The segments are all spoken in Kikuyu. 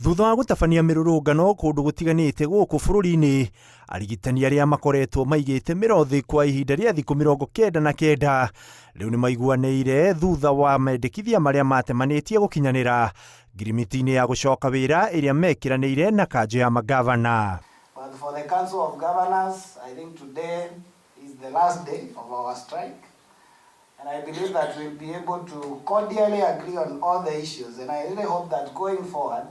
Thutha wa gũtabania mĩrũrũngano kũndũ gũtiganĩte gũkũ bũrũri-inĩ, arigitani arĩa makoretwo maigĩte mĩro thĩ kwa ihinda rĩa thikũ 99 rĩu nĩ maiguanĩire thutha wa mendekithia marĩa matemanĩtie gũkinyanĩra ngirimiti-inĩ ya gũcoka wĩra ĩrĩa mekĩranĩire na kanjũ ya mangavana. But for the Council of Governors, I think today is the last day of our strike. And I believe that we'll be able to cordially agree on all the issues. And I really hope that going forward,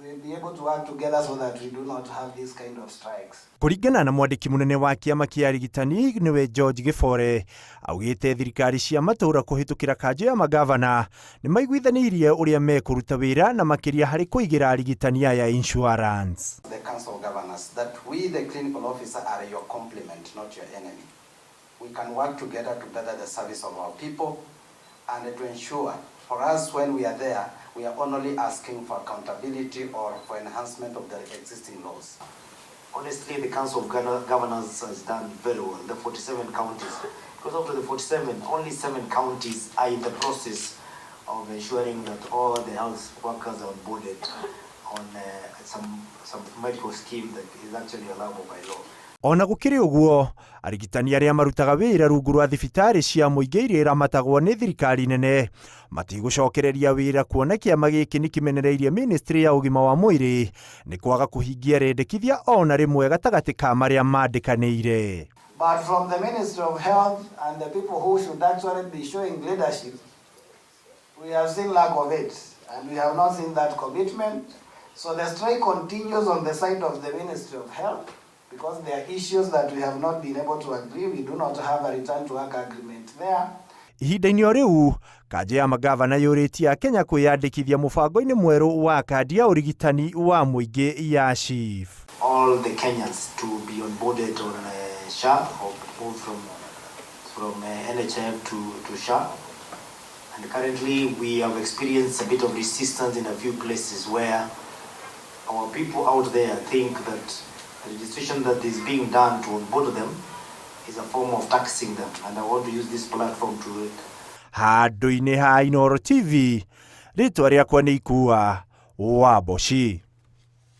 we'll be able to work together so that we do not have these kind of strikes. Kũringana na mwandĩki mũnene wa kĩama kĩa arigitani nĩwe George Gĩbore, augĩte thirikari cia matũũra kũhĩtũkĩra kanjũ ya mangavana nĩ maiguithanĩirie ũrĩa mekũruta wĩra na makĩria harĩ kũigĩra arigitani aya insurance. The Council of Governors that we, the clinical officer, are your complement, not your enemy. We can work together to better the service of our people and to ensure for us when we are there, we are only asking for accountability or for enhancement of the existing laws. Honestly, the Council of Governors has done very well, the 47 counties. Because out of the 47, only 7 counties are in the process of ensuring that all the health workers are onboarded on some medical scheme that is actually allowable by law. Ona gũkĩrĩ ũguo, arigitani arĩa marutaga wĩra rungu rwa thibitarĩ cia mũingĩ iria iramatagwo nĩ thirikari nene matigũcokereria wĩra kuona kĩama gĩkĩ nĩ kĩmenereirie ministry ya ũgima wa mwĩrĩ nĩ kwaga kũhingia rĩendekithia ona rĩmwe gatagatĩ ka marĩa mandĩkanĩire. But from the Ministry of Health and the people who should actually be showing leadership, we have seen lack of it, and we have not seen that commitment. So the strike continues on the side of the Ministry of Health, because there are issues that we have not been able to agree. We do not have a return to work agreement there. Ihinda-inĩ o rĩu, kanjũ ya mangavana yũrĩtie Akenya kwĩyandĩkithia mũbango-inĩ mwerũ wa kandi ya ũrigitani wa mũingĩ ya SHIF. All the Kenyans to be onboarded on SHA or move from NHIF to SHA. And currently we have experienced a bit of resistance in a few places where our people out there think that the registration that is being done to onboard them is a form of taxing them. And I want to use this platform to Handũ-inĩ ha Inooro TV, rĩtwa rĩakwa nĩ Ikua wa Mboci.